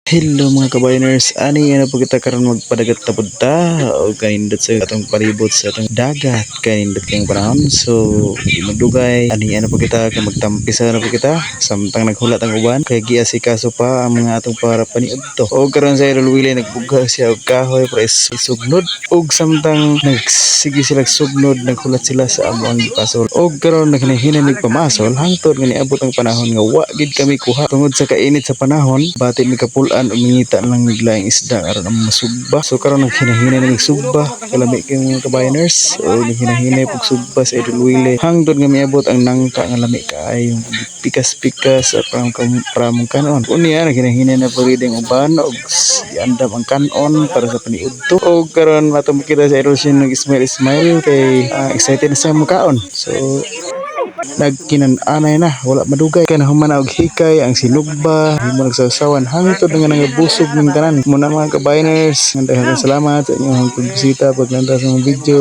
Hello, mga kabayoners, ani ano po kita karon, magpadagat na pud ta og kanindot sa atong palibot sa atong dagat, kanindot kayong panahon. So di magdugay, ani ano po kita kay magtampisa na po kita samtang naghulat ang uban kay giasikaso pa ang mga atong para paniudto. Og karon sa Idol Willie, nagbuga siya og kahoy para isugnod, og samtang nagsige sila sugnod, naghulat sila sa among gipasol. Og karon naghinay mig pamasol hangtod nga niabot ang panahon nga wa gid kami kuha tungod sa kainit sa panahon. Bati mi kapul-an og mangita lang mig laing isda aron ang masugba. So karon naghinay-hinay na mig sugba, kalami kay mga kabayoners, o naghinay-hinay pug sugba sa Idol Willie hangtod nga miabot ang nangka nga lami kaayo, pikas-pikas at parang pramong kanon. Unya naghinay-hinay na pud ang uban og giandam ang kanon para sa paniudto. Og karon atong makita sa Idol Shin, nag-smile smile kay excited na siya mukaon. So nagkinan-anay na, wala madugay kay nahuman na og hikay ang sinugba, himo nagsawsawan hangtod nga nangabusog ng tanan. Muna, mga kabayoners, daghang salamat sa inyong pagbisita, paglantaw sa mga video.